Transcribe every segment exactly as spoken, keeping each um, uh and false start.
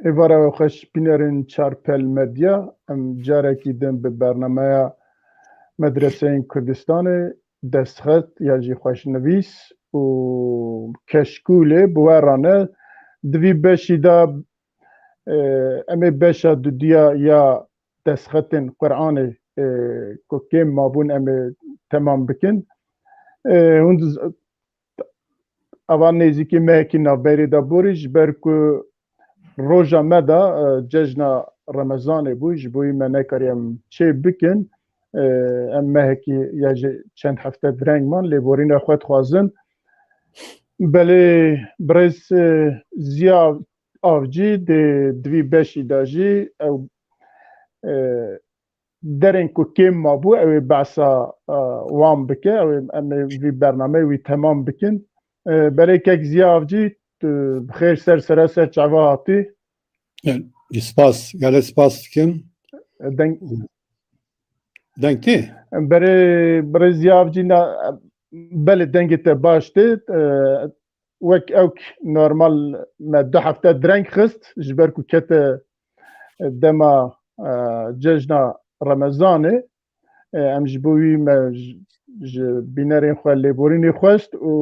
Êvara we xweş bînerên Çarpel Medya. Em carekî din bi bernameya Medreseyên Kurdistanê, destxet ya jî xweşnivîs û keşkûlê bi we re ne. Di vî beşî de, e, em ê beşa dudiya ya destxetên Qur'anê, e, ku kêm mabûn, em ê temam bikin. E, hûn diz-, ava nêzîkî mehekî navberê de borî, ji ber ku roja me de, e, cejna Remezanê bû, ji bo wî me nekarî em çê bikin. E, em mehekî ya ji çend hefte direng man, lêborîna xwe dixwazin. Belê birêz, e, Ziya Avcî dê di vî beşî de jî ew, e, derên ku kêm mabû, ew ê behsa, e, wan bike, ew ê, em ê vî bernameyê wî temam bikin. E, belê kek Ziya Avcî, tu bi xêr ser sere ser çava hatî. Spas, gelek spas dikim. E, deng- Deng tê? Berê, berê Ziya Avcî na, belê dengê te baş tê. E, wek ewk normal me du hefte direng xist, ji ber ku kete dema, e, cejna Remezanê, e, em ji bo wî me ji, ji bînerên xwe lêborînê xwest û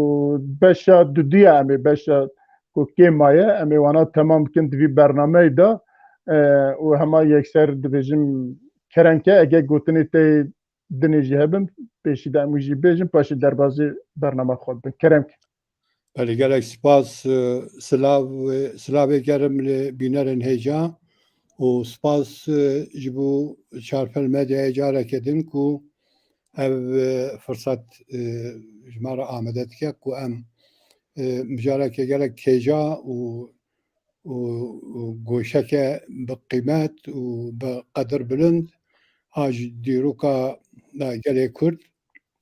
beşa dudiya em ê, beşa ku kêm maye, em ê wana temam bikin di vî bernameyê de, e, û hema yekser dibêjim kerem ke, eger gotinê te dinê jî hebin, pêşî de em wî jî bêjin, paşê derbazê bernama xwe bibin. Kerem ke. Belê, gelek spas, e, silav, e, silavê germ li bînerên hêja û spas, e, ji bo Çarpel Medyayê careke din ku ev, e, firsat, e, ji me re amade dike ku em, e, mijareke gelek hêja û û, û goşeke bi qîmet û bi qedir bilind a ji dîroka gelê Kurd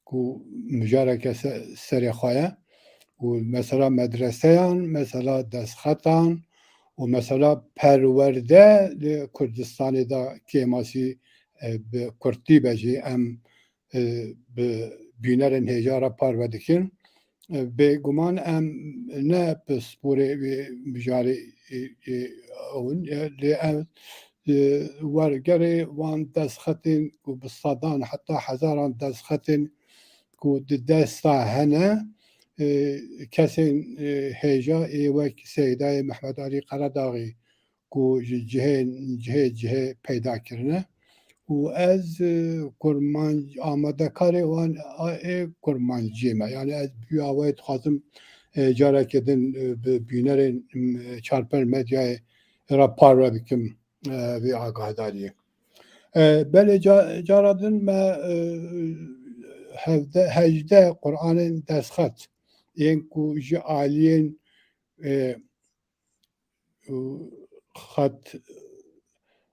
ku mijareke se-, serê xwe ye û mesela medreseyan, mesela destxetan û mesela perwerde li Kurdistanê de kêmasî, e, bi kurtî be jî em e, bi bînerên hêja re parve dikin. E, bêguman em ne pisporê wê mijarê, e, e, ew in, e, lê em, e, wergerê wan destxetên ku bi sedan heta hezaran destxetên ku di desta hene, e, kesên, e, hêja ê wek Seydayê Mehmet Alî Qeredaxî, ku ji cihê, cihê cihê peyda kirine. Û ez, e, kurmanc-, amadekarê wan a, ê kurmanciyê me. Yani ez bi wî awayê dixwazim, e, careke din, e, bi bînerên, m, Çarpel Medyayê re parve bikim, e, vê agahdariyê. E, belê ca-, cara din me, e, hevdeh, hejdeh Qur'anên destxet yên ku ji aliyên, e, û xet,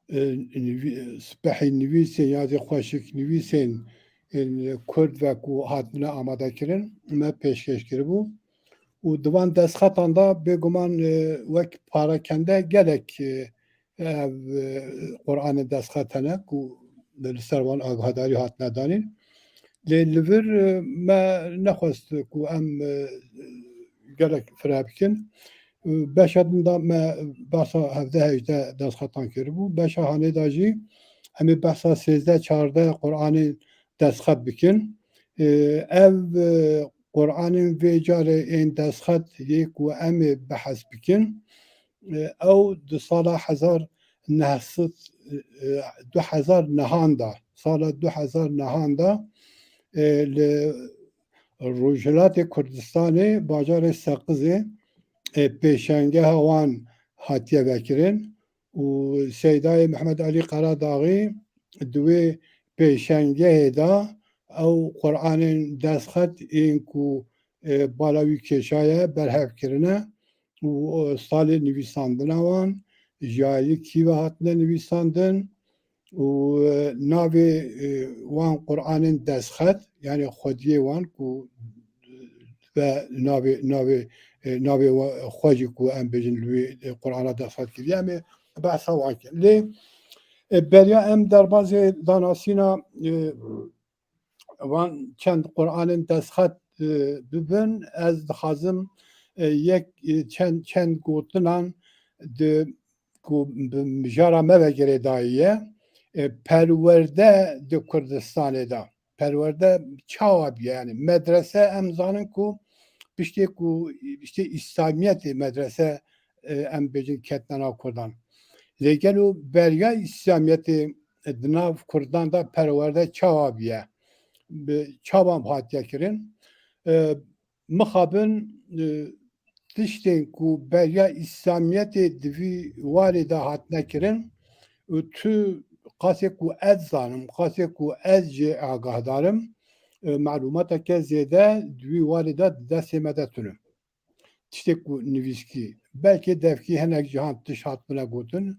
e, nivî-, spehî nivîsên ya zî xweşik nivîsên, e, Kurd ve ku hatine amade kirin, me pêşkêş kiribû. Û di van destxetan de bêguman, e, wek parakende gelek, e, ev, e, Qur'anê destxet hene ku li ser wan agahdarî hatine danîn. Lê li vir, e, me nexwest ku em, e, gelek fireh bikin. E, beşa din de me behsa hevdeh hejdeh destxetan kiribû. Beşa hanê de jî em ê behsa sêzdeh çardeh Qur'anên destxet bikin. E, ev, e, Qur'anên vê carê ên destxet yê ku em ê behs bikin, e, ew di sala hezar neh sed, e, du hezar nehan de, sala du hezar nehan de, e, li Rojhilatê Kurdistanê, bajarê Seqizê, e, pêşangeha wan hatiye vekirin û Seydayê Mehmet Alî Qeradaxî di wê pêşangehê de ew Qur'anên destxet ên ku, e, bala wî kêşaye berhev kirine û, e, salê nivîsandina wan, ji alî kî ve hatine nivîsandin û, e, navê, e, wan Qur'anên destxet, yani xwediyê wan ku ve navê, navê, e, navê wa-, xwe jî ku em bêjin li wê, e, Qur'ana destxet kiriye, em ê behsa wan kin. Lê, e, beriya em derbazê danasîna, e, van çend Qur'anên destxet, e, bibin, ez dixwazim, e, yek, e, çend, çend gotinan di ku bi mijara me ve girêdayî ye, e, perwerde di Kurdistanê de. Perwerde çawa bûye? Yani medrese em zanin ku piştê ku, işte, İslamiyetê medrese, e, em bêjin ketine nav Kurdan. Lê gelo beriya İslamiyetê, e, di nav Kurdan de perwerde çawa bûye? Bi çawa hatiye kirin? E, mixabin, e, tiştên ku beriya İslamiyetê di vî warê de hatine kirin û tu qasê ku ez zanim, qasê ku ez jê agahdar im, e, malûmateke zêde di wî warê de di destê me de tune. Tiştê ku nivîskî, belkê devkî hinek cihan tişt hatibine gotin.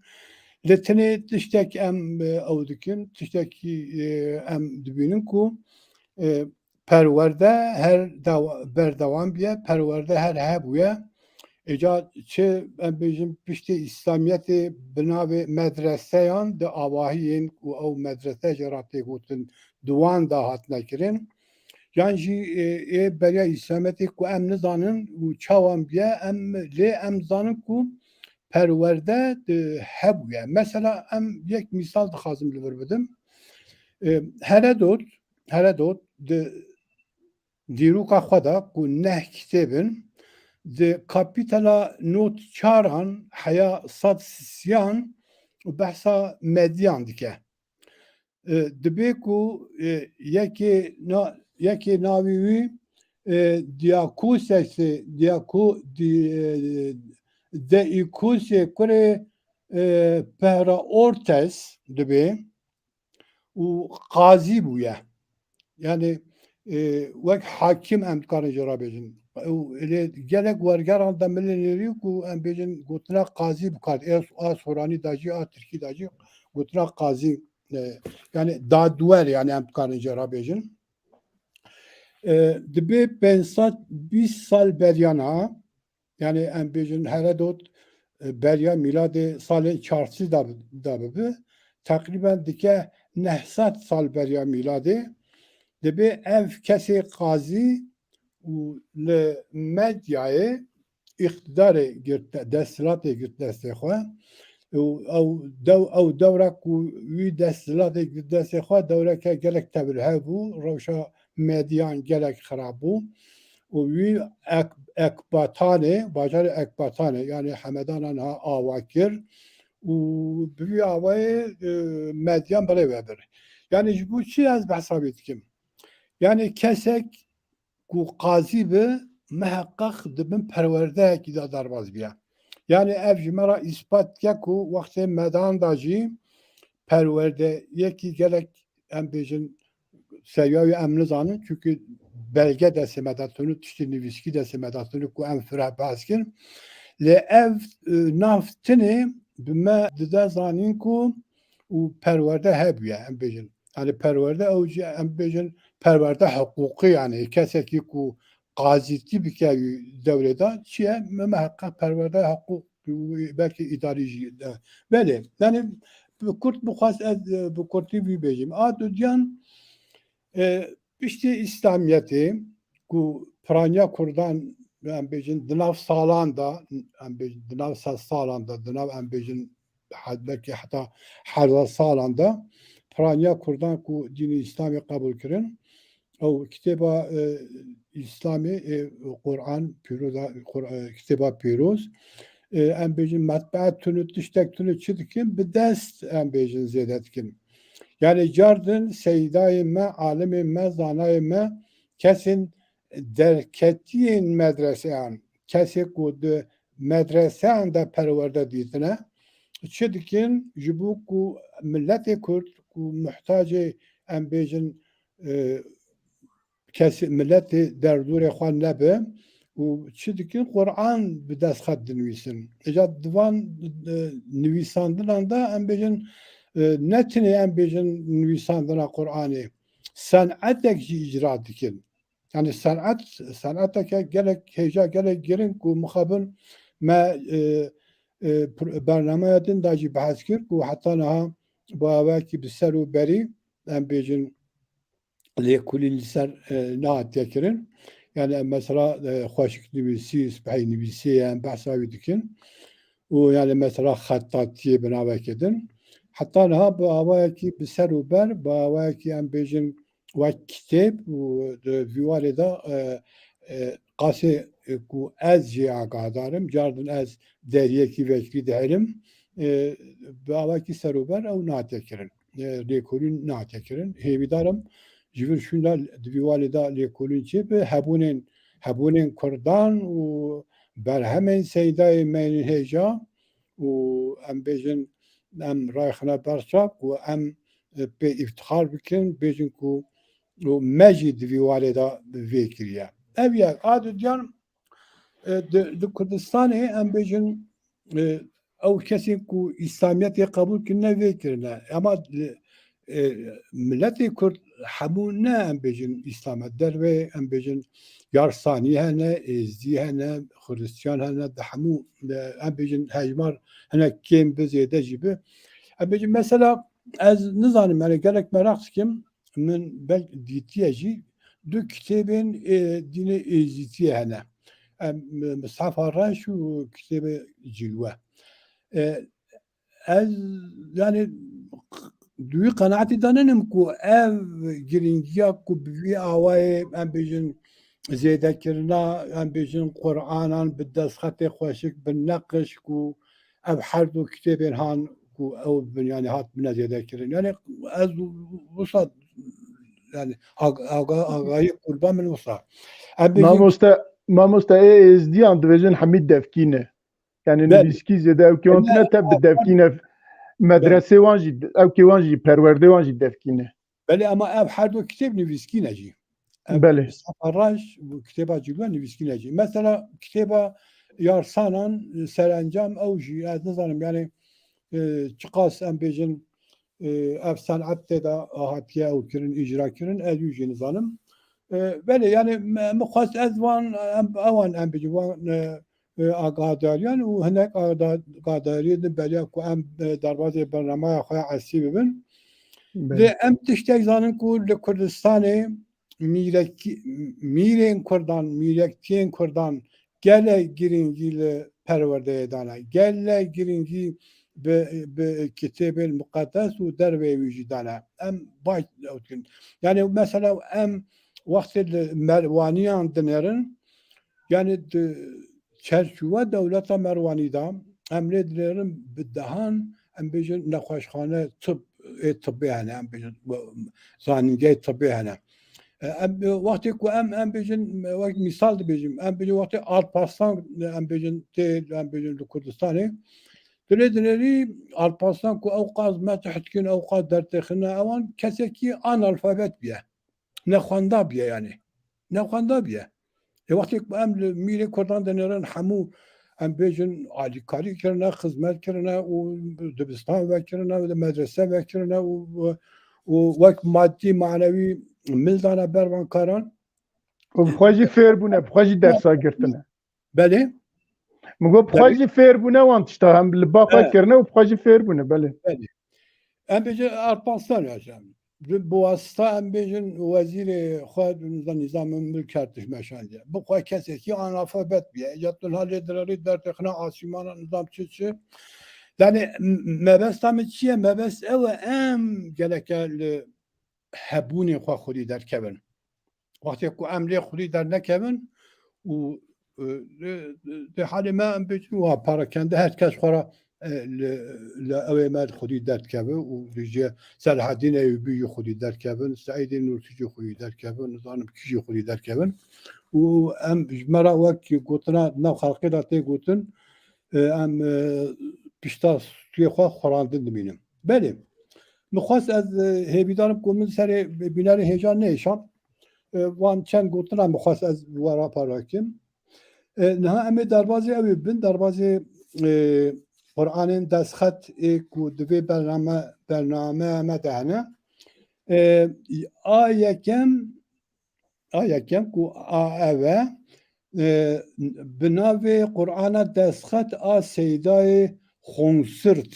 Lê tenê tiştek em, e, ew dikin, tiştekî, e, em dibînin ku, e, perwerde her dawa-, berdewam bûye, perwerde her hebûye. Îca çi em bêjin piştê İslamiyetê bi navê medreseyan di avahiyên ku ew medrese jê re tê gotin di wan de hatine kirin. Yan jî, e, ê beriya İslamiyetê ku em nizanin û çawan bûye, em, lê em zanin ku perwerde, e, hebûye. Mesela em yek mîsal dixwazim li vir bidim. E, Heredot, Heredot di dîroka xwe de ku neh kitêb in, di kapîtela nod çaran heya sed sisiyan û behsa Mediyan dike. E, dibê ku, e, yekê na-, yekê navê wî, e, Diakosesê, Diako-, Di-, e, Deikosê kurê, e, Pehraortes dibê û qazî bûye. Yani, e, wek hakim em dikarin jê re bêjin. Ew, lê gelek wergeran de milê nêrî ku em bêjin gotina qazî bi kar, ê, a Soranî de jî, a Tirkî de jî gotina qazî, e, yani dadwer, yani em dikarin jê re bêjin. E, dibê pênc sed bîst sal beriya niha, yani em bêjin Heredot, e, beriya mîladê salên çar sed de, de bibe, teqrîben dike neh sed sal beriya mîladê, dibê ev kesê qazî û li Medyayê îqtidarê girt, desthilatê girt destê xwe. Û ew dew-, ew dewra ku wî desthilatê girt destê xwe, dewreke gelek tevlihev bû, rewşa Medyan gelek xirab bû. Û wî Ek-, Ekbatanê, bajarê Ekbatanê, yani Hemedana niha ava kir û bi vî awayê, e, Medyan birêve bir. Yani ji bo çi ez behsa wî dikim? Yani kesek ku qazî bi, miheqeq di bin perwerdeyekî de derbas biya. Yani ev ji me re îspat dike ku wextê Medan de jî perwerdeyekî gelek, em bêjin, seviya wî em nizanin, çünkü belge destê me de tune, tiştê nivîskî destê me de tune ku em fireh behs kirin. Lê ev, e, nav tinê bi me dide zanîn ku û perwerde hebûye, em bêjin. Yani perwerde ew jî, em bêjin, perwerde hiqûqî, yani kesekî ku qazîtî bike wî dewrê de çi ye? Me, miheqeq perwerde hiqûq, belkî îdarî jî de. Belê, yani bi kurt bixwast ez, e, bi kurtî vî bêjim. A dudiyan, e, piştî İslamiyetê ku piraniya Kurdan, em bêjin, di nav salan de, em bêjin, di nav sed salan de, di nav, em bêjin, he-, belkî heta hezar salan de piraniya Kurdan ku dînê Îslamê qebûl kirin, ew kitêba, e, Îslamê, e, Quran pîroz, Qur-, e, kitêba pîroz, e, em bêjin, metbea tune, tiştek tune çi dikin, bi dest, em bêjin, zêde dikin. Yani cardin seydayê me, alimê me, zanayê me, kesên derketiyên medreseyan, kesê ku di medreseyan de perwerde dîtine, çi dikin? Ji bo ku miletê Kurd ku muhtacê, em bêjin, e, kesê, miletê derdorê xwe nebe û çi dikin? Quran bi dest xwe dinivîsin. Îca di van, e, nivîsandinan de, em bêjin, e, ne tenê, em bêjin, nivîsandina Quranê, senetek jî îcra dikin. Yani senet, seneteke gelek hêja, gelek giring ku mixabin me, e, e, pr-, bernameya din de jî behs kir ku heta niha bi awayekî bi ser û berî, em bêjin, lêkolîn li ser, e, nehatiye kirin. Yani em mesela, e, xweşik nivîsî, spehî nivîsî ye, em behsa wî dikin. û yani mesela xettatiyê bi navekê din. Heta niha bi awayekî bi ser û ber, bi awayekî em bêjin wek kitêb û di vî warê de, e, e, qasê, e, ku ez jê agahdar im, cardin ez deriyekî vekirî diherim, e, bi awayekî ser û ber ew nate kirin. E, lêkolîn nate kirin. Hêvîdar im ji vir şûnda di vî warê de lêkolîn çêbe, hebûnên, hebûnên Kurdan û berhemên Seydayê me yên hêja û em bêjin, em rayxine ber çav û em, e, pê îftixar bikin, bêjin ku û me jî di vî warê de vê kiriye. Ev yek. A dudiyan, e, di, di Kurdistanê em bêjin, e, ew kesên ku Îslamiyetê qebûl kirine vê kirine. Ema, e, miletê Kurd hemû ne em bêjin Îslam e. Derveyê em bêjin Yarsanî hene, Êzdî hene, Xiristiyan hene, di hemû, e, em bêjin hejmar hinek kêm bi zêde jî bi. Em bêjin mesela ez nizanim, yani gelek meraq dikim, min belk dîtiye jî du kitêbên, e, dînê Êzîtiyê hene. Em, Mishefa Reş û kitêbê Cilwe. E, ez, yani, duwî qenaetî de ninim ku ev girîngiya ku bi vî awayê, em bêjin, zêdekirina, em bêjin, Qur'anan bi destxetê xweşik, bi neqiş ku ev her du kitêbên han ku ew binyanê hat bine zêde kirin. Yani ez wisa, yani aga-, aga-, agahî qurban min wisa. Em bêjin Mamoste, mamoste ê êzdiyan dibêjin hemî devkî ne. Yani Belê. nivîskî zêde ew kê wan tune te bi devkî ne. Belê. Medresê wan jî, ew kê wan jî, perwerdê wan jî devkî ne. Belê, ama ev her du kitêb nivîskî ne jî. Ev Belê. Safa Raş, bu kitêba Cilwe nivîskî ne jî. Mesela kitêba Yarsanan, e, serencam ew jî, ez nizanim, yani, e, çiqas em bêjin, e, ev senet tê de hatiye ew kirin, îcra kirin, ez wî jî nizanim. E, belê, yani me, min xwest ez wan, em, ewan em bêjin, wan, e, e, agahdariyan û hinek agada-, agahdariye din beriya ku em, e, derbazê bernameya xwe ya esî bibin. Belê. Lê em tiştek zanin ku li Kurdistanê mîrekî-, mîrên Kurdan, mîrektiyên Kurdan gelek girîngî li perwerdeyê dane, gelek girîngî bi, bi kitêbên muqedes û derveyê wî jî dane. Em baş ew dikin. Yani mesela em wextê li Merwaniyan dinêrin, yani di çerçuva dewleta Merwanî de em lê dinêrin bi dehan, em bêjin nexweşxane tib, ê tibê hene, em bêjin zanîngehê tibê hene. E, em, e, wextê ku em, em bêjin, e, wek mîsal dibêjim, em bêjin wextê Alparslan, e, em bêjin tê, em bêjin li Kurdistanê, tu lê dinêrî Alparslan ku ew qas metih dikin, ew qas dertêxine, ewan kesekî analfabet bûye. Nexwenda bûye yani. Nexwenda bûye. E, wextê ku em li mîrê Kurdan dinêrin hemû, em bêjin, alîkarî kirine, xizmet kirine û dibistan vekirine û medrese vekirine û, û, û wek madî, manewî mil dane ber van karan. Û bi xwe jî fêr bûne, bi xwe jî dersa girtine. Belê. Min got, bi xwe Belê. jî fêr bûne wan tişta, hem li ba xwe He. kirine û bi xwe jî fêr bûne, belê. Belê. Em bêjin Alparslan hocam. Bi, bi wasita em bêjin wezîrê xwe nizam, nizamê milk her tişt meşandiye. Bi xwe kesekî analfabet bûye. Ya tu halê dirarî dertêxine asîmana nizam çi çi. Yani m-, mebesta min çi ye? Mebest ew e em gereke li hebûnê xwe xwedî derkevin. Wextê ku em lê xwedî dernekevin û, e, di, di halê me em bêjin wa parakende her kes xwe re, e, li, li ewê me xwedî derdikeve û li jê Selahedîn Eyûbî jî xwedî derkevin, Seîdê Nûrtî jî xwedî derkevin, nizanim kî jî xwedî derkevin. Û em ji me re wek gotina nav xelqê de tê gotin, e, em, e, pişta stûyê xwe xurandin dimînin. Belê, min xwest ez, e, hêvîdar im ku min serê bînerê hêja nêşand. E, wan çend gotina min xwest ez we re parve kim. E, niha em ê derbazê ew ê bin, derbazê, e, Qur'anên destxet ê ku di vê bername, bernameya me de hene. E, a yekem, a yekem ku a ev e, e, bi navê Qur'ana destxet a Seydayê Xonsirt.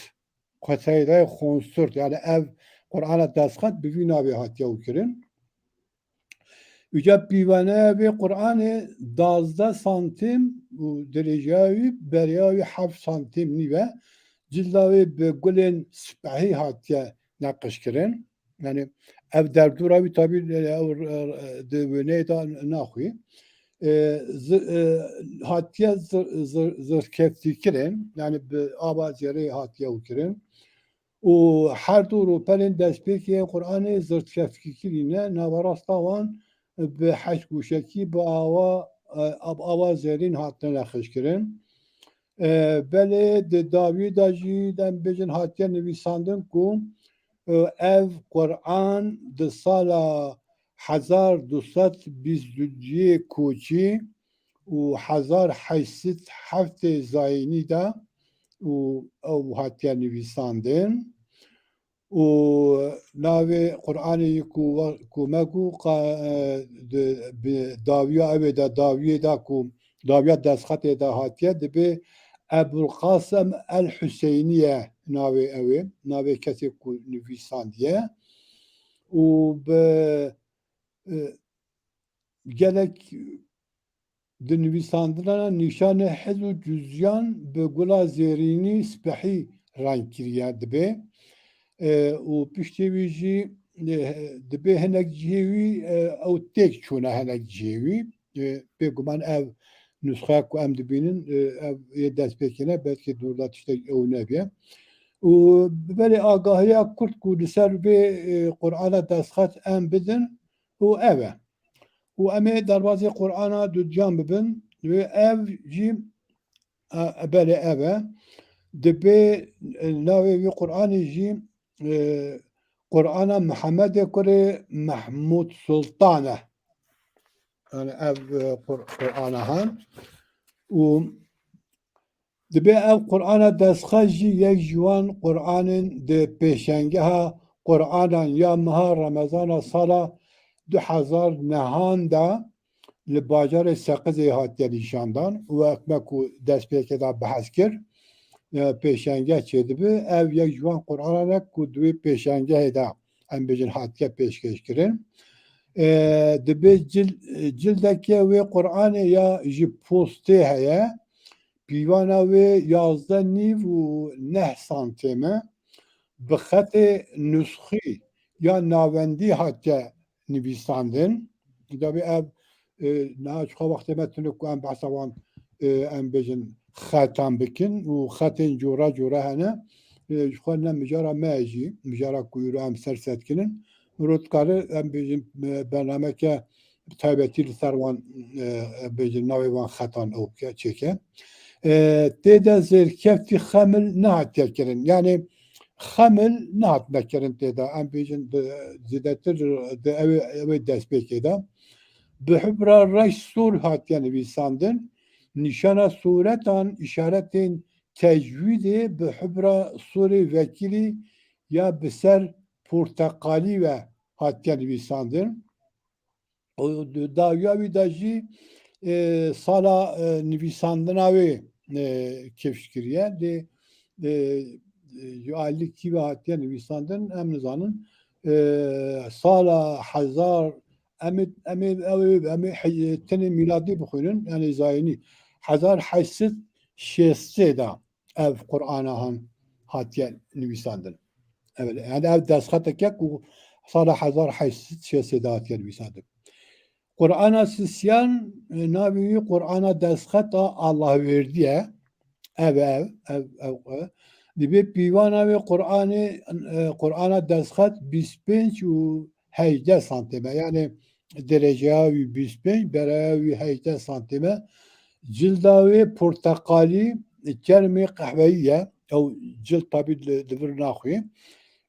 Qeseydayê Xonsurt, yani ev Qur'ana destxet bi vî navê hatiye û kirin. Uca pîvaneya vê Qur'anê duwazdeh santim û dirêjeya wî, bereya wî heft santim nîv e. Cilda wê bi gulên spehî hatiye neqişkirin. Yani ev derdora wî tabî, e, ew, e, di wêneyê de naxwî. E, zi-, e, hatiye zir-, zir-, zirkeftîkirin, yani bi ava zêrê hatiye û kirin. Û her du rûpelên destpêkê yên Qur'anê zirtkeftîkirî ne, naverasta wan bi heşt goşekî, bi awa, e, bi ava zêrîn hatine neqişkirin. E, belê di dawiyê de jî, em bêjin, hatiye nivîsandin ku, e, ev Qur'an di sala hezar du sed bîst û duyê koçî û hezar heşt sed heftê zayînî de û ew hatiye nivîsandin. Û navê Qur'anê yî ku we-, ku me got, qa-, e, di, bi dawiya ew ê de, dawiyê de ku, dawiya destxetê de hatiye, dibê Ebul Qasim El Huseyniye navê ew ê, navê kesê ku nivîsandiye. Û bi, e, gelek di nivîsandina nîşanê hez û cuzyan bi gula zêrînî spehî reng kiriye dibe. E, û piştê wî jî, e, dibê hinek cihê wî, e, ew têk çûne hinek cihê wî. E, bêguman ev nusxeya ku em dibînin, e, ev yê destpêkê ne, belkî dûr de tiştek ew nebiye. Û belê agahiya kurt ku li ser vê, e, Qur'ana destxet em bidin, û ev e. Û em ê derbazê Qur'ana dudiyan bibin. Wê ev jî, e, belê ev e. Dibê, e, navê wî Qur'anê jî, e, Qur'ana Mihemedê kurê Mehmûd Sultan e. Yani ev, e, Qur-, Qur'ana han. Û Dibê ev Qur'ana destxet jî yek ji wan Qur'anên di pêşengeha Qur'anan ya meha Remezana sala du hezar nehan de li bajarê Seqizê hatiye nîşandan û wek me ku destpêkê de behs kir, e, pêşenge çêdibe. Ev yek ji wan Qur'anan e ku di wê pêşengehê de, em bêjin, hatiye pêşkêşkirin. E, dibê cil-, cildeke wê Qur'anê ya ji postê heye. Pîvana wê yazdeh nîv û neh santêm e. Bi xetê nusxî ya navendî hatiye nivîsandin. Dabî ev, e, niha çiqa wextê me tune ku em behsa wan, e, em bêjin, xetan bikin û xetên cora cora hene. E, ji xwe ne mijara me ye jî, mijara ku îro em ser sedkinin. Îro dikare em bêjin, e, bernameke bi taybetî li ser wan, e, bêjin, navê wan xetan ew ke, çêke. E, tê de zêrkeftî xemil nehatiye kirin. Yani xemil nehatine kirin tê de. Em bêjin di, zêdetir di ew ê, ew ê destpêkê de. Bi hibra reş sor hatiye nivîsandin. Nîşana sûretan, îşaretên tecwîdê bi hibra sorê vekirî ya bi ser porteqalî ve hatiye nivîsandin. Û di dawiya wî de jî, e, sala, e, nivîsandina wê, e, kifş kiriye. Lê, e, e, ji alî kî ve hatiye nivîsandin, em nizanin. E, sala hezar, em ê, em ê, ew ê, em ê he-, tenê mîladî bixwînin, yani zayînî. Hezar heşt sed şêstê de ev Qur'ana han hatiye nivîsandin. Evet, yani ev destxeteke ku sala hezar heşt sed şêstê de hatiye nivîsandin. Qur'ana sisiyan, e, navê wî Qur'ana destxeta Allahverdî ye. Ev, ev, ev, ev, e. Dibê pîvana wê Qur'anê, e, Qur'ana destxet bîst pênc û hejdeh santîm e. Yani dereceya wî bîst pênc, bereya wî hejdeh santîm e. Cilda wê porteqalî, çermê qehweyî ye. Ew cild tabî li, li vir naxwî.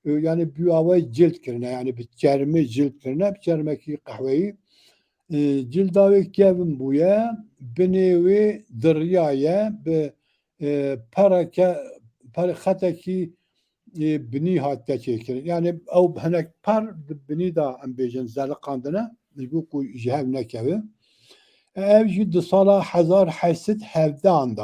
E, yani bi awayî cild kirine, yani bi çermê cild kirine, bi çermekî qehweyî. E, cilda wê kevin bûye, binê wê diriya ye, bi, e, pereke, per-, xetekî, e, binî hatiye çêkirin. Yani ew hinek per di binî de, em bêjin, zeliqandine, ji bo ku ji hev nekeve. Ev jî di sala hezar heşt sed hevdehan de,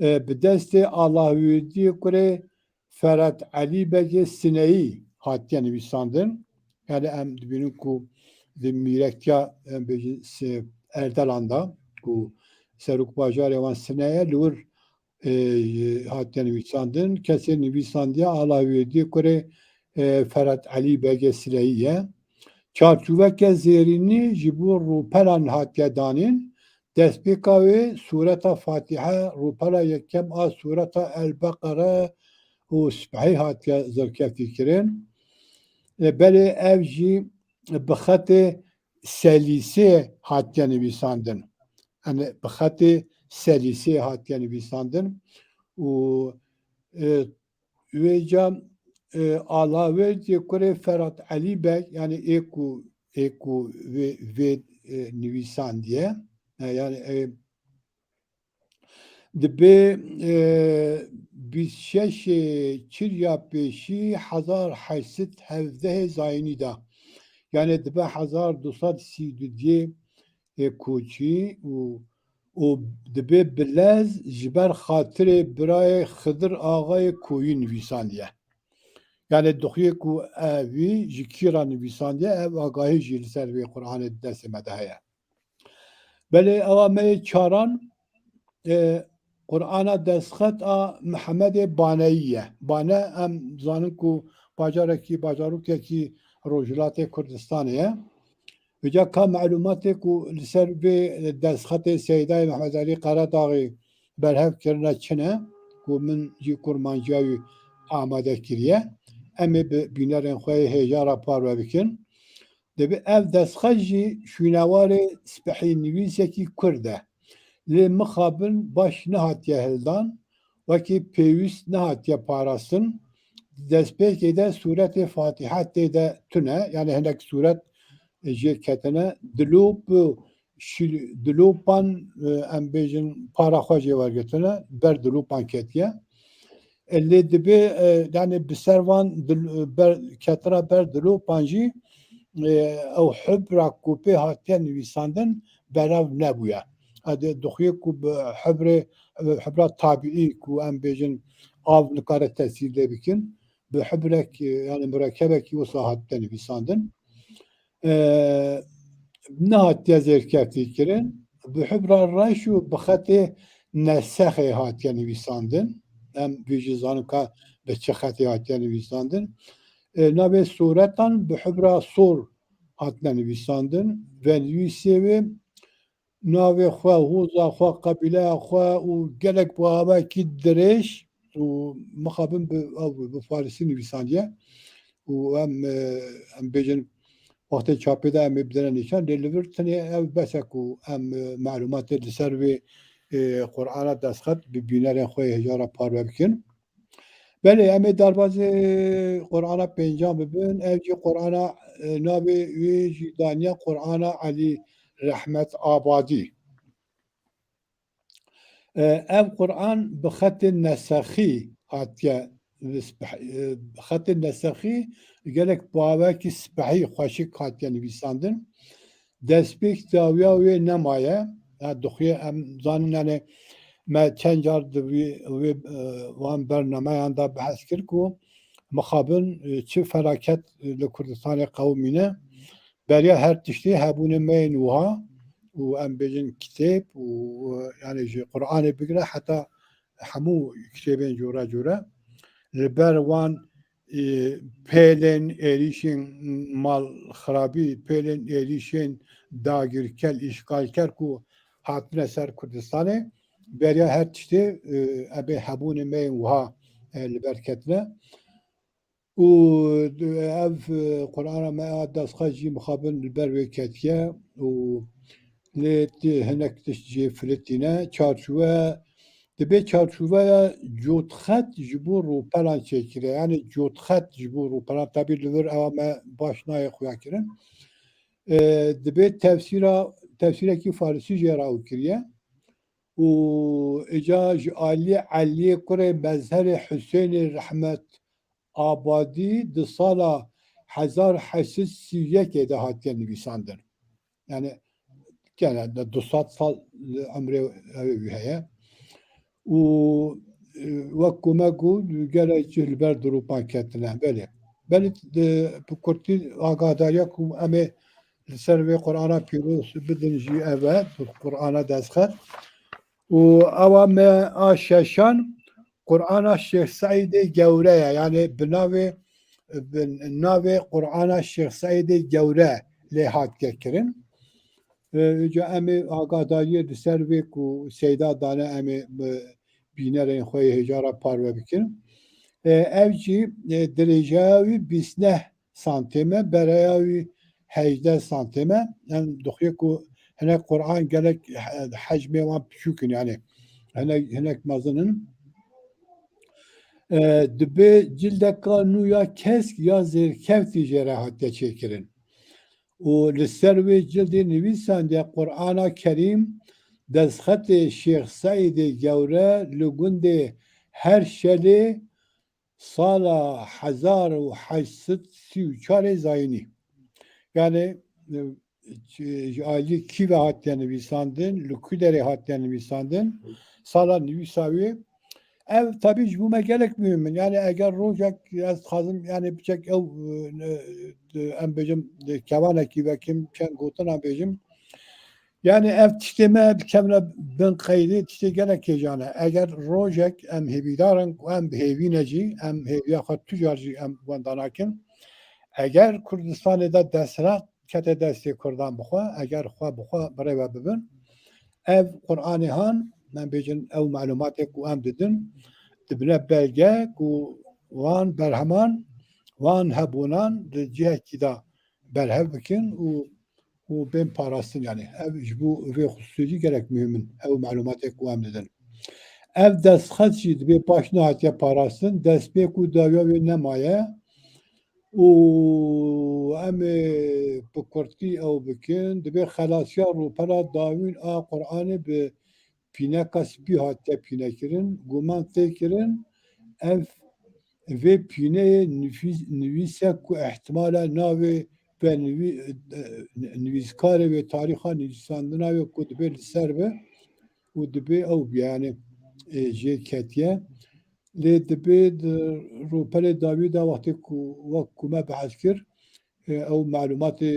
e, bi destê Allahwerdiyê kurê Ferhat Elî Begê Sineyî hatiye nivîsandin. Yani em dibînin ku di mîrektiya, em bêjin, se-, Erdelan de, ku serokbajarê wan Sine ye, li wir, e, hatiye nivîsandin. Kesê nivîsandiye Alawêrdiyê kurê, e, Ferhat Elî Begê Sileyî ye. Çarçoveke zêrînî ji bo rûpelan hatiye danîn. Destpêka wê sûreta Fatîhe, rûpela yekem a sûreta El Beqere û Sibehî hatiye zirkeftî kirin. E, belê ev jî bi xetê selîsê hatiye nivîsandin. Yani bi xetê selîsê hatiye nivîsandin û, e, wê ca, e, Alawêrdiyê kurê Ferhat Elî Beg, yani ê ku, ê ku vê, vê, e, nivîsandiye, e, yani, e, dibe, e, bîst şeşê Çirya Pêşî hezar heşt sed hevdehê zayînî de, yani dibe hezar du sed sî û duyê, e, koçî û, û dibe bi lez ji ber xatirê birayê Xidir Axayê Koyî nivîsandiye. Yani dixuye ku ev wî ji kî re nivîsandiye, ev agahî jî li ser vê Qur'anê di destê me de heye. Belê ewa me yê çaran, e, Qur'ana destxet a Mihemedê Baneyî ye. Bane, em zanin ku bacarekî, bajarokekî Rojhilatê Kurdistanê ye. Vêca ka melumatê ku li ser vê destxetê Seydayê Mehmed Elî Qeradaxî berhev kirine çi ne, ku min jî kurmanciya wî amade kiriye. Em ê bi bînerên xwe yê hêja re parve bikin. Dibê ev destxet jî şûnewarê spehînivîsekî Kurd e. Lê mixabin baş nehatiye hildan, wekî pêwîst nehatiye parastin. Destpêkê de sûretê Fatîhe tê de tune, yani hinek sûret jê ketine. Dilop, şil-, dilopan, e, em bêjin para xwe jê wergirtine, ber dilopan ketiye. E, lê dibê, e, yani bi ser van dil-, ber, ketira ber dilopan jî, e, ew hibra ku pê hatiye nivîsandin berev nebûye. Ede dixuye ku bi hibrê, hibra tabiî ku em bêjin av nikare tesîr lê bikin, bi hibrek, e, yani murekebekî wisa hatiye nivîsandin. E, nehatiye zêrkeftî kirin. Bi hibra reş û bi xetê nesexê hatiye nivîsandin. Em vê jî zanin ka bi çi xetê hatiye nivîsandin. E, navê sûretan bi hibra sor hatine nivîsandin. Venivîsê wê navê xwe, hoza xwe, qebîleya xwe û gelek bi awayekî dirêj û mixabin bi, ew, bi farisî nivîsandiye û em, e, em bêjin wextê çapê de em ê bidine nîşan, lê li vir tenê ew bes e ku em, e, melumatê li ser vê, e, Qur'ana destxet bi bînerên xwe yê hêja re parve bikin. Belê, em ê derbazê Qur'ana pêncan bibin. Ev jî Qur'ana, e, navê wê jî daniye Qur'ana Elî Rehmet Abadî. E, ev Qur'an bi xetê nesexî hatiye, e, bi xetê nesexî gelek bi awayekî spehî xweşik hatiye nivîsandin. Destpêk dawiya wê nemaye. Ya dixuye em zanin, yani me çend car di vî, wê, e, wan bernameyan de behs kir ku mixabin, e, çi felaket, e, li Kurdistanê qewimîne. Beriya her tiştê hebûnê me yên wiha û em bêjin kitêb û, e, yani ji Qur'anê bigire heta hemû kitêbên cora cora li ber wan, e, pêlên êrîşên malxirabî, pêlên êrîşên dagirker, îşgalker ku hatine ser Kurdistanê, beriya her tiştê, e, em ê hebûnê me yên wiha, e, li ber ketine. Û ev, e, Qur'ana me a destxet jî mixabin li ber wê ketiye û lê ti-, hinek tişt jê filitîne. Çarçove, dibê çarçoveya cotxet ji bo rûpelan çêkire. Yani cotxet ji bo rûpelan, tabî li vir ewa me baş nayê xuya kirin. E, dibê tefsîra, tefsîrekî farisî jê re ew kiriye. Û îca ji aliyê Eliyê kurê Mezherê Husênê Rehmet Abadî di sala hezar heşt sed sî û yekê de hatiye nivîsandin. Yani gene de du sed sal li emrê ew wî heye. Û, e, wek ku me got, gelek cih li ber diropan ketine. Belê. Belê, e, bi kurtî agahdariya ku em ê li ser vê Qur'ana pîroz bidin jî ev e, Qur'ana destxet. Û ewa me a şeşan Qur'ana Şêx Seîdê Gewre ye. Yanî bi navê, bi navê Qur'ana Şêx Seîdê Gewre lê hatiye kirin. E, ca em ê agadariyê li ser vê ku Seyda dane em ê bi bînerên xwe yê hêja re parve bikin. E, ev jî, e, dirêjeya wî bîst neh santêm e, bereya wî hejdeh santêm e. Em dixuye ku hinek Qur'an gelek he-, hecmê wan piçûk in, yanî hinek, hinek mezin in. E, dibe cildeka nû ya kesk ya zêrkeftî jê re hatiye çêkirin. Û li ser wê cildê nivîsandiye Qur'ana Kerîm, destxetê Şêx Seîdê Gewre li gundê Herşelê sala hezar û heşt sed sî û çarê zayînî. Yanî, e, ji aliyê kî ve hatiye nivîsandin, li ku derê hatiye nivîsandin, sala nivîsa wê. Ev tabî ji bo me gelek muhim in. Yanî eger rojek ez dixwazim, yanî biçek ew, e, e, em bêjim, e, kevanekî vekim, çend gotina bêjim. Yanî ev tiştê me bikevne bin qeydê, tiştê gelek hêjan e. Eger rojek em hêvîdar in ku em bi hêvî ne jî, em hêviya xwe tu car jî em wenda nakin. Eger Kurdistanê de desthilat kete destê Kurdan bi xwe, eger xwe bi xwe bi rê ve bibin, ev Qur'anê han, em bêjin ew malûmatê ku em didin, dibine belge ku van berheman, van hebûnan di cihekî de berhev bikin û, û bên parastin. Yanî ev ji bo vê xusûsê jî gelek muhim in, ew malûmatê ku em didin. Ev destxet jî dibê paş nehatiye parastin, destpêk û dawiya wê nemaye û em ê bi kurtî ew bikin. Dibê xelasiya rûpela dawîn a Qur'anê bi pîneka spî hatiye pînekirin. Guman tê kirin ev vê pîneyê nivîs-, nivîse ku ihtimale navê ve nivî-, e, nivîskarê wê tarîxa nivîsandina wê ku dibê li ser be û dibê ew biye, yanî, e, jê ketiye. Lê dibê di rûpelê dawî de wextê ku wek ku me behs kir, e, ew malûmatê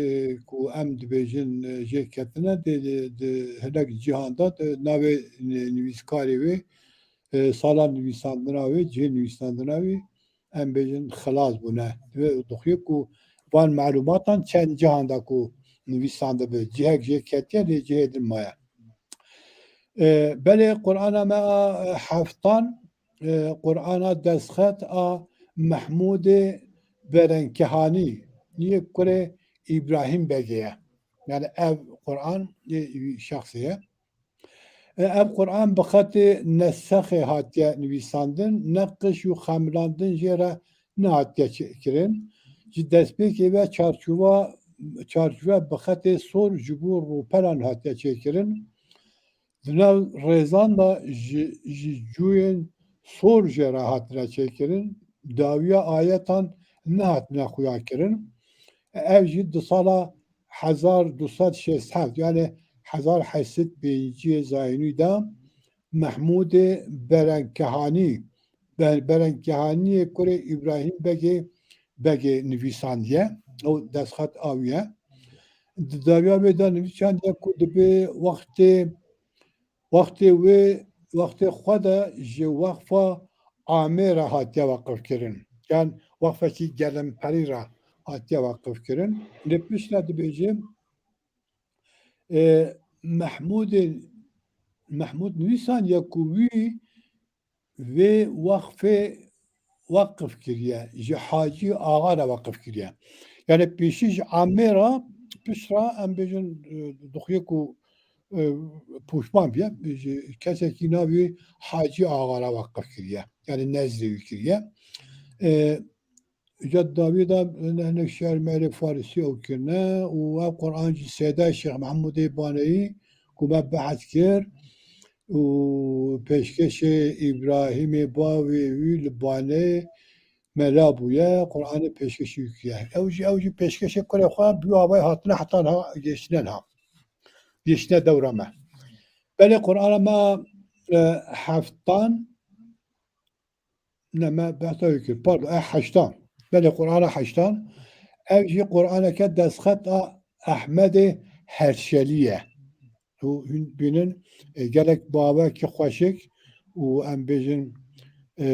ku em dibêjin, e, jê ketine, di, di, di hinek cihan de, di navê ni-, nivîskarê wê, e, sala nivîsandina wê, cihê nivîsandina wê, em bêjin xilas bûne. Divê dixuye ku van malûmatan çend cihan de ku nivîsandibe, cihek jê ketiye, lê cihê din maye. E, belê Qur'ana me a, e, heftan, e, Qur'ana destxet a Mehmûdê Berenkehanî, yê kurê Îbrahîm Begê ye. Yanî ev Qur'an ê wî şexsê ye. E, ev Qur'an bi xetê nesexê hatiye nivîsandin, neqiş û xemilandin jê re nehatiye çê-, kirin. Ji destpêkê ve çarçova, çarçove bi xetê sor ji bo rûpelan hatiye çêkirin. Di nav rêzan de ji, ji cûyên sor jê re hatine çêkirin, dawiya ayetan nehatine xuyakirin. Ev jî di sala hezar du sed şêst heft, yanî hezar heşt sed pêncî zayînî de Mehmûdê Berenkehanî, Be-, Berenkehaniyê kurê Îbrahîm Begê, Begê nivîsandiye. Ew destxet a wî ye. Di dawiya wê de nivîsandiye ku dibê wextê, wextê wê, wextê xwe de ji Weqfa Amê re hatiye weqifkirin. Yan weqfekî gelemperî re hatiye weqifkirin. Lê piştre dibêje, e, Mehmûdê, Mehmûd nivîsandiye ku wî vê weqfê weqif kiriye, ji Hacî Axa re weqif kiriye. Yanî pêşî ji amê re, pişt re em bêjin, e, dixuye ku, e, pûşman biye, ji kesekî navê Hacî Axa re weqif kiriye. Yanî nezrê wî kiriye. E, Îca dawî de hinek şer mêrê Farisî ew kirine û ev Qur'an jî Seyda Şêx Mehmûdê Baneyî ku me behs kir û pêşkêşê Îbrahîmê bavê wî li Banê mela bûye, Qur'anê pêşkêşî wî kiriye. Ew jî, ew jî pêşkêşê kurê xwe bi wî avayî hatine heta niha gêştine niha. Gêştine dewra me. Belê Qur'ana me, e, heftan Ne, me behsa wî kir. Pardon, e, heştan. Belê, Qur'ana heştan. Ev jî Qur'aneke destxet a Ehmedê Herşelî ye. Û hûn bînin, e, gelek bawekî xweşik û em bêjin, e,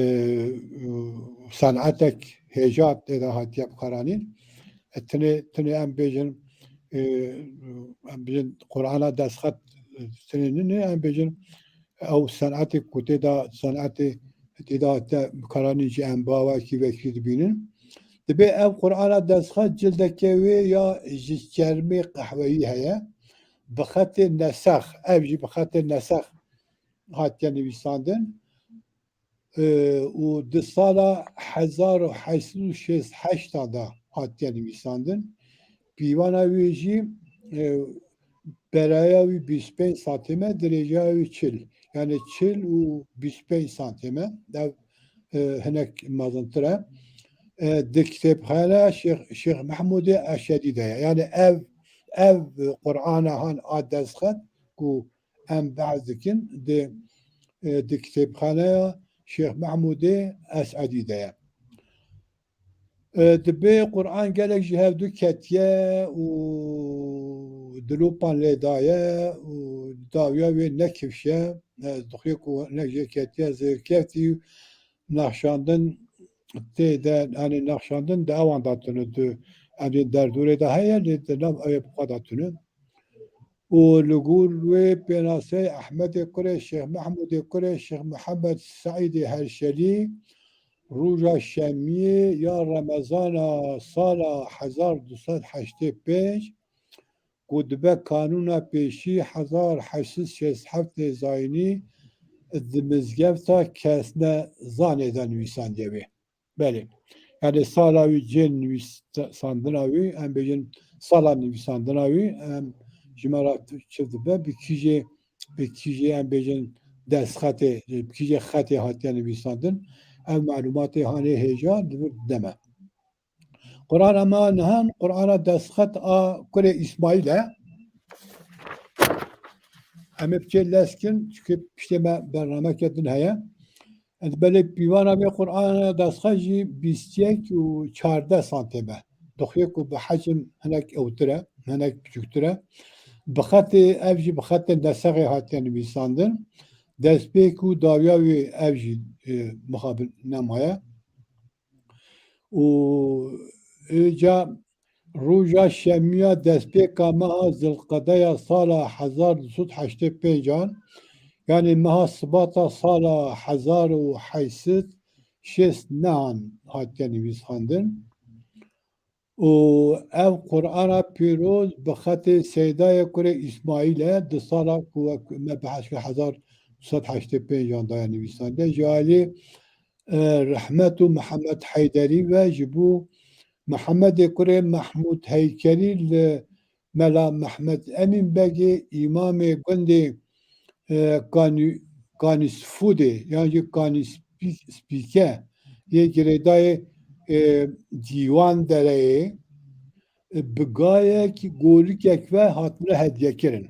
senetek hêja tê de hatiye bikaranîn. E, tinê, tinê em bêjin, e, em bêjin Qur'ana destxet, e, tinê nîne, em bêjin ew senetê ku tê de, senetê tê de hatiye bikaranîn jî em bawekî vekirî dibînin. Dibê ev Qur'ana destxet cildeke wê ya ji çermê qehweyî heye. Bi xetê nesex, ev jî bi xetê nesex hatiye nivîsandin. Û di sala hezar û heşt sed û şêst heşt de hatiye nivîsandin. Pîvana wê jî, e, beraya wî bîst pênc santîm e, dirêjaya wî çil. Yani çil û bîst pênc santîm e. Ev, e, hinek mezintir e. E, di kitêbxaneya Şêx, Şêx Mehmûdê Eşedî de ye. Yani ev, ev Qur'ana han a destxet ku em behs dikin di, e, di kitêbxaneya Şêx Mehmûdê Esedî de ye. E, dibê Qur'an gelek ji hevdu ketiye û dilopan lê daye û dawiya wê nekifşe. E, dixuye ku hinek jê ketiye zêrkeftî û nexşandin tê de, yani nexşandin di ewan de tune, di, yani derdorê de heye, lê di nav ew ê bi xwe de tune. Û li gor wê pênaseyê Ehmedê kurê Şêx Mehmûdê kurê Şêx Mihemed Seîdê Herşelî, roja şemiyê ya Remezana sala hezar du sed heştê pênc, ku dibe kanûna pêşî hezar heşt sed şêst heftê zayînî, di mizgefta Kesnezanê de nivîsandiye wê. Belê. Yani sala wî cên nivîsandina wî, em bêjin sala nivîsandina wî, em ji me re çi dibe, bi kîjê, bi kîjê em bêjin destxetê, bi kîjê xetê hatiye nivîsandin. Ev malûmatê hanê hêja li vir dide me. Qur'ana me nihan, Qur'ana destxet a kurê Îsmaîl e. Em ê biçê lez kin, çunke piştê me bernameke din heye. Ez belê pîvana vê Qur'ana destxet jî bîst yek û çardeh santîm e. Dixuye ku bi hecm hinek ewtir e, hinek biçûktir e. Bi xetê, ev jî bi xetê nesexê hatiye nivîsandin. Destpêk û dawiya wê ev jî, e, mixabin nemaye. Û êca roja şemiya destpêka meha Zilqedeya sala hezar du sed heştê pênc an, yanî meha Sibata sala hezar û heşt sed şêst nehan hatiye nivîsandin. Û ev Qur'ana pîroz bi xetê Seydayê kurê Îsmaîl e, di sala ku wek me behs kir hezar du sed heştê pênc an daye nivîsandin. Ji alî, e, Rehmet û Mihemed Heyderî ve ji bo Mihemedê kurê Mehmûd Heykerî li Mela Mehmed Emîn Begê îmamê gundê, e, Kanî-, Kanîsfûdê yan jî Kanîspî-, Spîke yê girêdayê, e, Dîwan Dereyê, e, bi gayek golikek ve hatine hediyekirin.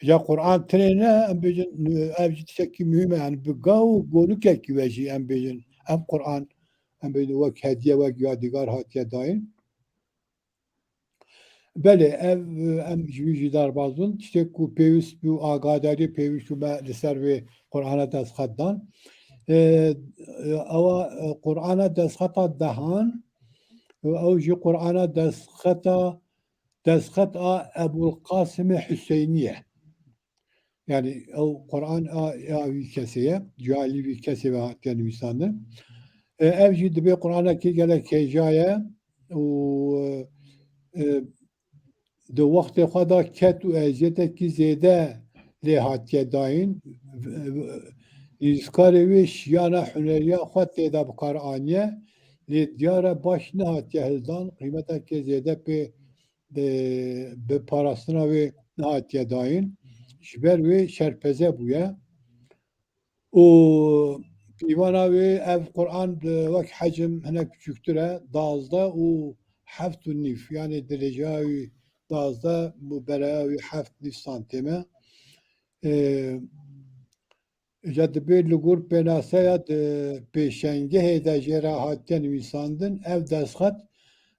Ya Qur'an tinê ne, em bêjin, ev jî tiştekî muhîm e. Yani bi ga û golikekî ve jî em bêjin, ev Qur'an, em bêjin wek hediye, wek yadîgar hatiye dayîn. Belê, ev, em ji wî jî derbaz bûn. Tiştê ku pêwîst bû, agadarî pêwîst bû me li ser vê Qur'ana destxet dan. E, e, ewa, e, Qur'ana destxeta dehan, ew jî Qur'ana destxeta, destxet a Ebûl Qasimê Huseynî ye. Yani ew Qur'an a, a wî kesê ye, cualî wî kesê ve hatiye nivîsandin. E, ev jî dibê Qur'anekî gelek hêja ye û, e, di wextê xwe de ket û eziyetekî zêde lê hatiye dayîn. Nivîskarê wê şiyana huneriya xwe tê de bi kar aniye, lê diyar e baş nehatiye hildan, qîmetekê zêde pê, e, bi parastina wê nehatiye dayîn. Ji ber wê şerpeze bûye. Û pîvana wê ev Qur'an bi wek hecm hinek biçûktir e, dazdeh û heft û nîv, yanî dirêjaya wî dazdeh û beraya wî heft nîv santîm e. Ê, îca dibê li gor pênaseya di pêşengehê de jê re hatiye nivîsandin, ev destxet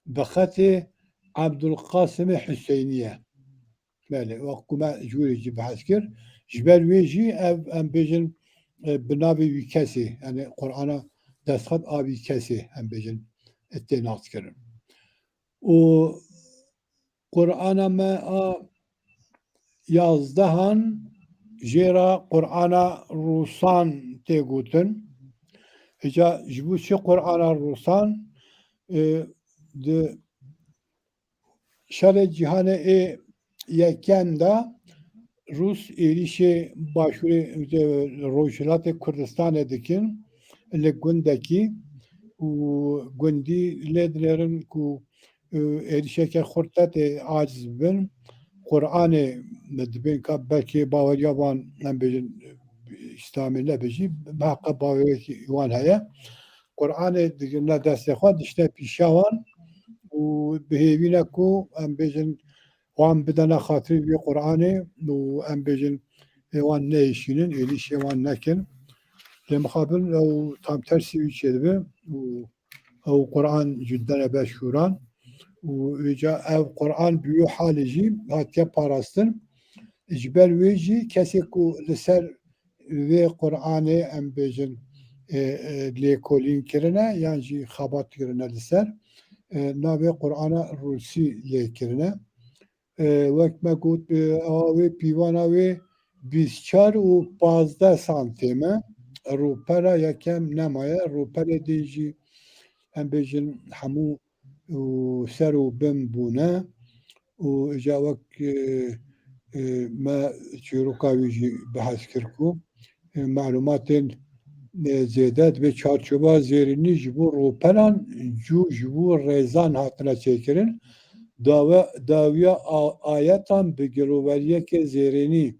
bi xetê Ebdulqasimê Huseyniye. Belê, wek ku me jûrê jî behs kir. Ji ber wê jî ev, em bêjin, e, bi navê wî kesê, yani Qur'ana destxet a wî kesê, em bêjin, e, tê naskirin. Û Qur'ana me a yazdehan jê re Qur'ana Rûsan tê gotin. Îca ji bo çi Qur'ana Rûsan? E, di Şerê Cîhanê ê Yekem de Rûs êrîşê başûrê, e, Rojhilatê Kurdistanê dikin, li gundekî û gundî lê dinêrin ku, e, êrîşeke xurt tê aciz bibin. Qur'anê dibên ka belkê baweriya wan, em bêjin, Îslamê nebe jî, bi heqa baweriyekî wan heye. Qur'anê digirine destê xwe, dişine pîşa wan û bi hêvî ne ku, em bêjin, wan bidene xatirî vê Qur'anê û, em bêjin, ê wan neêşînin, êrîşê wan nekin. Lê mixabin ew tam tersî wî çêdibe û ew Qur'an ji dene ber şûran û îca ev Qur'an bi wî halê jî hatiye parastin. Ji ber wê jî kesê ku li ser vê Qur'anê, em bêjin, e, e, lêkolîn kirine yan jî xebat kirine li ser, e, navê Qur'ana Rûsî lê kirine. E, wek me got, e, awa wê, pîvana wê bîst çar û pazdeh santîm e. Rûpela yekem nemaye. Rûpelê din jî, em bêjin, hemû û ser û bin bûne û îca wek, e, e, me çîroka wî jî behs kir ku, e, malûmatên, e, zêde di vê çarçoba zêrînî ji bo rûpelan cû ji bo rêzan hatine çêkirin. Dawe-, dawiya a-, ayetan bi giroveriyeke zêrînî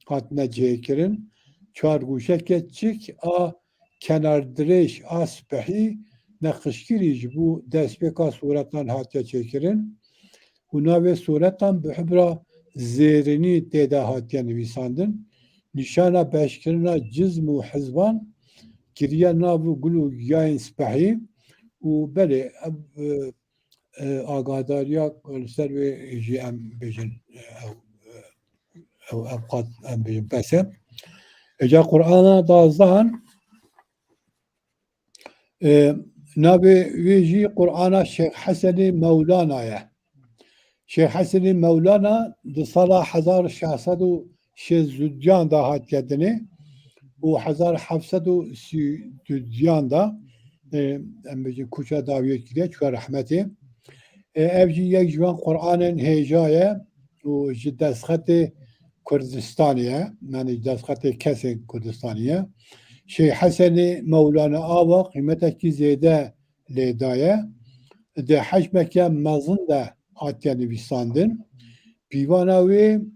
hatine cihêkirin. Çargûşeke çik a kenardirêj a spehî neqişkirî ji bo destpêka sûretan hatiye çêkirin û navê sûretan bi hibra zêrînî tê de hatiye nivîsandin. Nîşana beşkirina cizm û hizban kiriye nav û gul û giyayên spehî û belê ev, e, e, agahdariya li ser wê jî em bêjin, e, ew, e, ew, ev qat em bêjin bes e. Îca Qur'ana dazdehan, e, navê wê jî Qur'ana Şêx Hesenê Mewlana ye. Şêx Hesenê Mewlana di sala hezar şeş sed û şêst û duyan de hatiye dinê û hezar heft sed û sî û duyan de, e, em bêjin, koça dawiyê kiriye, çûye rehmetê. E, ev jî yek ji van Qur'anên hêja ye û ji destxetê Kurdistanê ye, yani ji destxetê kesên Kurdistanê ye. Şêx Hesenê Mewlana Ava qîmetekî zêde lê daye. Di hecmeke mezin de hatiye nivîsandin. Pîvana wê,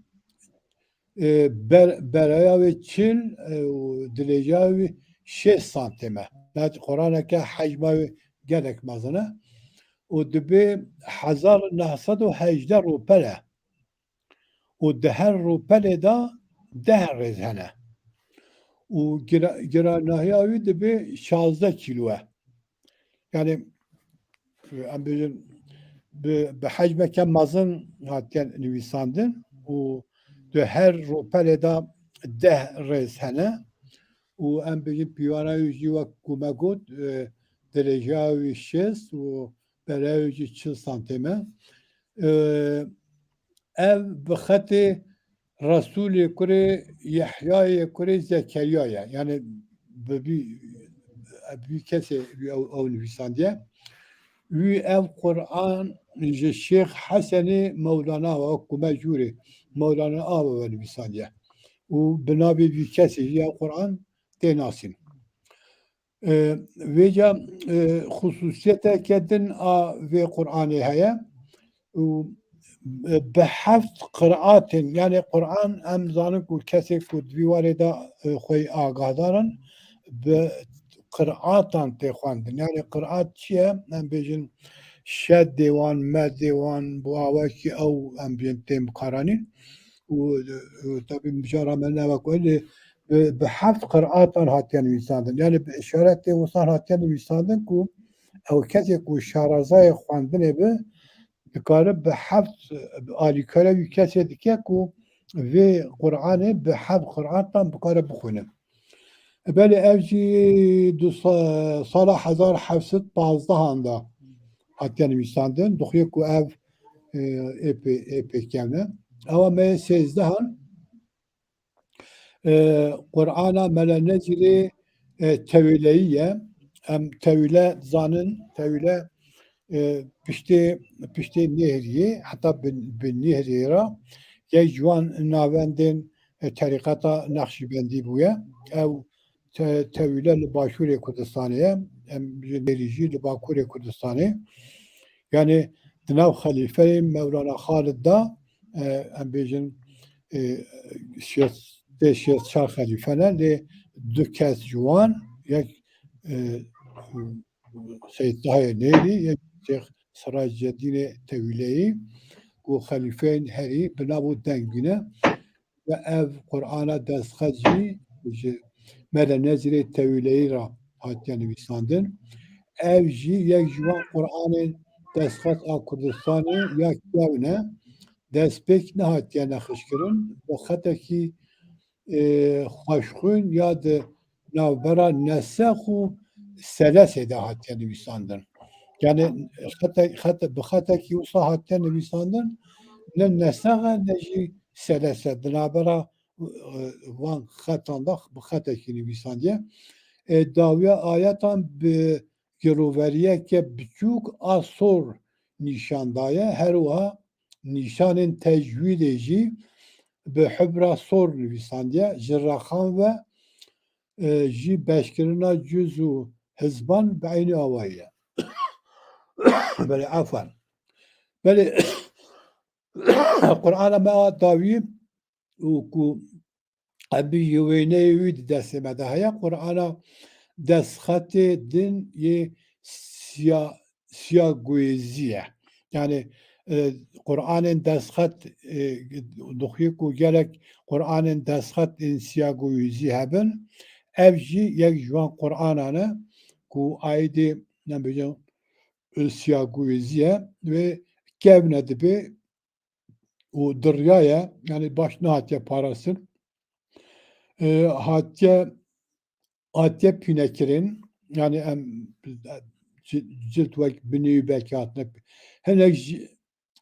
e, ber-, beraya wê çil, e, û dilêja wê şêst santîm e. Niha Qur'aneke hecma wê gelek mezin e. Û dibê hezar neh sed û hejdeh rûpel e. Û di her rûpelê de deh rêz hene. Û gira-, giranahiya wî dibê şazdeh kîlo e. Yani, em bêjin, bi, bi hecmeke mezin hatiye nivîsandin û di her rûpelê de deh rêz hene û em bêjin pîvana wî jî wek ku me got, e, dirêja wî şêst û beraya wî jî çil santîm e. E, ev bi xetê Resûlê kurê Yehyayê kurê Zekeriya ye. Yani bi vî, bi vî kesê wî ew, ew nivîsandiye. Wî ev Qur'an ji Şêx Hesenê Mewlana ve, wek ku me jûrê Mewlana Ava ve nivîsandiye. Û bi navê vî kesê jî ev Qur'an tê nasîn. E, vêca, e, xusûsiyeteke din a vê Qur'anê heye û, e, bi heft qiraatên, yani Qur'an em zanin ku kesê ku di vî warê de, e, xwe agahdar in, bi qiraatan tê xwendin. Yani qiraat çi ye? Em bêjin şeddê wan, meddê wan, bi awakî ew em bêjin tên bikaranîn. Û, û tabî mijara me ne wek wê, lê bi, bi heft qiraatan hatiye nivîsandin. Yani bi îşaretê wisan hatiye nivîsandin ku ew kesê ku şarazayê xwendinê bi, dikare bi heft alîkare wî kesê dike ku vê Qur'anê bi heft Qur'an tam bikare bixwîne. Belê ev jî du sa-, sala hezar heft sed pazdehan de hatiye nivîsandin. Dixuye ku ev, e, ê pê, ê pê kevne. Ewa me yê sêzdehan, e, Qur'ana Mele Nezîrê, e, Tewîleyî ye. Em tewîle dizanin, tewîle, e, piştê, piştê Nêhriyê, heta bi, bi Nêhriyê re yek ji wan navendên, e, terîqeta Nexşîbendî bûye. Ew te-, tewîle li Başûrê Kurdistanê ye. Em ji Nêrî jî li Bakurê Kurdistanê. Yani di nav xelîfeyê Mewlana Xalid de, e, em bêjin, e, şêst, tê şêst çar xelîfe ne, lê du kes ji wan, yek, e, Seyyid Tahê Nêrî, yek Şêx Siracedînê Tewîleyî, ku xelîfeyên herî bi nav û deng bîne. Ve ev Qur'ana destxet jî ji Mele Nezîrê Tewîleyî re hatiye nivîsandin. Ev jî yek ji wan Qur'anên destxet a Kurdistanê ya kevn e. Destpêk nehatiye nexişkirin. Bi xetekî, e, xweşxwîn ya di navbera nesex û selesê de hatiye nivîsandin. Yani xete-, xete-, bi xetekî wisa hatiye nivîsandin, ne nesex e ne jî selese. Di navbera, e, van xetan de bi xetekî nivîsandiye. E, dawiya ayetan bi giroveriyeke biçûk a sor nîşan daye. Her wiha nîşanên tecwîdê jî bi hibra sor nivîsandiye. Ji rexan ve, e, jî beşkirina cuz û hizban bi eynî awayî ye. Belê, efwan. Belê, Qur'ana me a dawî û ku em bijî wêneyê wî di destê me de heye, Qur'ana destxetê din yê siya-, siyagoyezî ye. Yani, e, Qur'anên destxet, e, dixwî ku gelek Qur'anên destxet ên siyagoyezî hebin. Ev jî yek ji wan Qur'anan e ku aîdê, ne bêjin, e, siyagoyezî ye. Wê kevne dibe û diryaye, yani baş nehatiye parastin. E, hatiye, hatiye pînekirin, yani em ci-, cilt wek binî belkî hatine, hinek jî,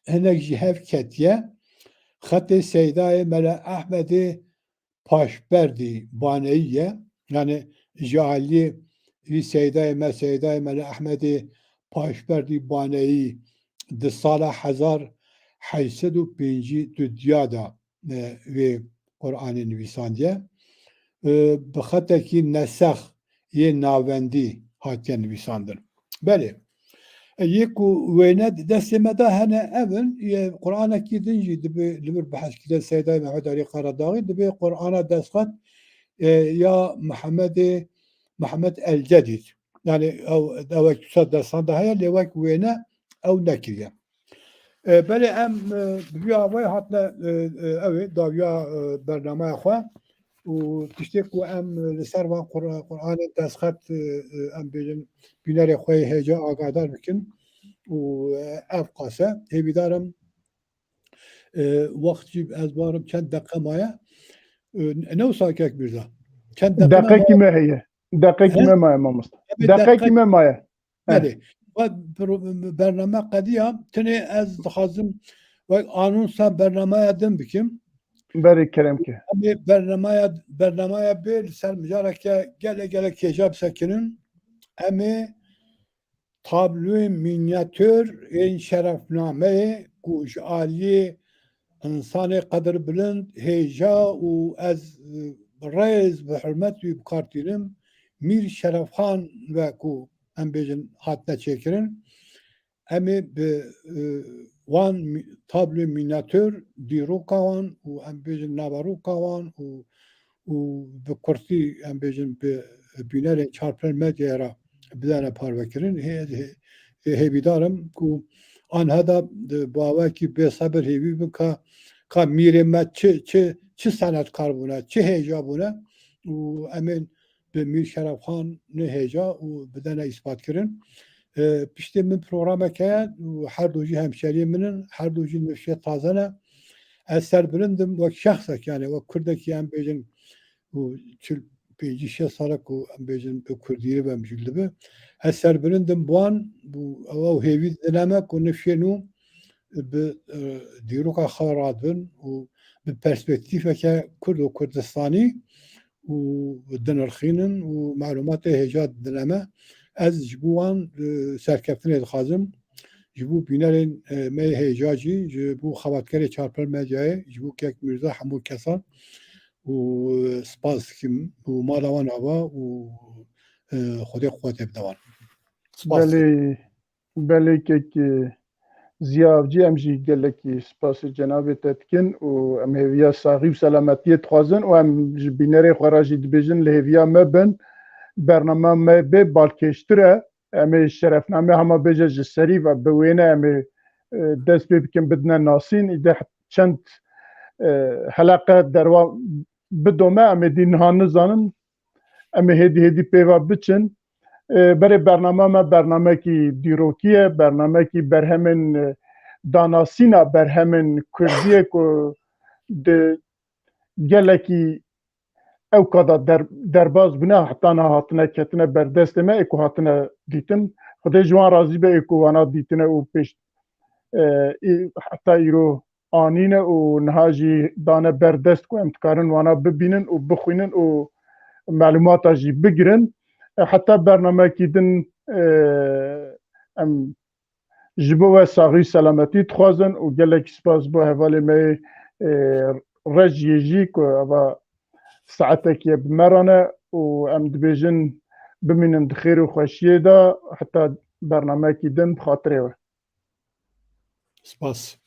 hinek jî hev ketiye. Xetê Seydayê Mele Ehmedê Paşberdî Baneyî ye. Yani ji aliyê vî Seydayê me, Seydayê Mele Ehmedê Paşberdî Baneyî di sala hezar heşt sed û pêncî û dudiya de, e, vê Qur'anê nivîsandiye. E, bi xetekî nesex yê navendî hatiye nivîsandin. Belê. E, yê ku wêne di destê me de hene ev in, yê Qur'anekî din jî dibe li vir behs kire Seydayê Mehmed Alî Karadağî, dibe Qur'ana destxet, e, ya Mehemedê, Mehmed El Cedîd. Yani ew, ew wek wisa destan de heye, lê wek wêne ew nekiriye. E, belê em, e, bi vî awayî hatine, e, e, ew ê dawiya, e, bernameya xwe û tiştê ku em, e, li ser van Qur-, Qur'anên destxet, e, e, em bêjin bînerê xwe yê hêja agadar bikin û, e, ev qas e. Hêvîdar im, e, wext jî ez barim çend deqe maye. E, ne wisa Kek Mîrza? Çend deqe me Deqekî maye? me heye. Deqekî He? me maye mamoste. Tabii Deqekî deqe- me maye. He. Belê. Ve pro-, bername qediya, tenê ez dixwazim wek anonsa bernameya din bikim. Berê kerem ke. Em ê bernameya, bernameya bê li ser mijareke gelek gelek hêja bisekinin. Em ê tabloyên mînyatûr ên şerefnameyê ku ji aliyê însanê qedirbilind, hêja û ez, e, rêz bi hurmet wî bi kar tînim, Mîr Şerefxan ve ku em bêjin hatine çêkirin, em ê bi, e, wan mî-, tabloyên mînyatûr, dîroka wan û em bêjin naveroka wan û û bi kurtî, em bêjin, bi bînerên Çarpêl Medyayê re bidene parvekirin. Hê-, hê-, hê-, hêvîdar im ku anha da bi awayekî bêsebir hêvî bin ka, ka mîrê me çi, çi, çi senetkar bûne, çi hêja bûne û em ên bi Mîr Şerefxan ne hêja û bidene îspat kirin. E, piştê min programek heye û her du jî hemşeriyê min in, her du jî nifşê taze ne. Ez serbilind im wek şexsek, yani wek Kurdekî, em bêjin, û çil pêncî şêst salek û em bêjin bi Kurdî re ve em jî dibe. Ez serbilind im bi wan û ew hêvî didine me ku nifşê nû bi, e, dîroka xwe radibin û bi perspektîfeke Kurd û Kurdistanî û dinirxînin û malûmatê hêja didine me. Ez ji bo wan, e, serkeftinê dixwazim. Ji bo bînerên, e, me yê hêja jî, ji bo xebatkerê Çarpel Medyayê, ji bo kek Mîrza hemû kesan û, e, spas dikim û mala wan ava û, e, Xwedê quwetê bide wan. Spas. Belê, belê kek, e, Ziya Avcî, em jî gelekî spasê cenabê te dikin û em hêviya saxî û selametiyê dixwazin û em ji bînerê xwe re jî dibêjin li hêviya me bin. Bernama me bê balkêştir e. Em ê şerefname hema bêje ji serî ve bi wêne em ê, e, dest pê bikin bidine nasîn. Îde çend, e, heleqe derwa bidome em ê dî niha nizanin. Em ê hêdî hêdî pêva biçin. E, berê bernama me bernamekî dîrokî ye, bernamekî berhemên, e, danasîna berhemên Kurdî ye ku di gelekî ew kada der-, derbas bûne, heta niha hatine ketine ber destê me, ê ku hatine dîtin. Xwedê ji wan razî be, ê ku wana dîtine û pêş, e, î-, heta îro anîne û niha jî dane ber dest ku em dikarin wana bibînin û bixwînin û melûmata jî bigirin. E, heta bernamekî din, e, em ji bo we saxî û selametî dixwazin û gelek spas bo hevalê me yê, e, Rejiyê jî ku eva saetekî ye bi me re ne û em dibêjin bimînin di xêr û xweşiyê de heta bernameyekî din bi xatirê we. Spas.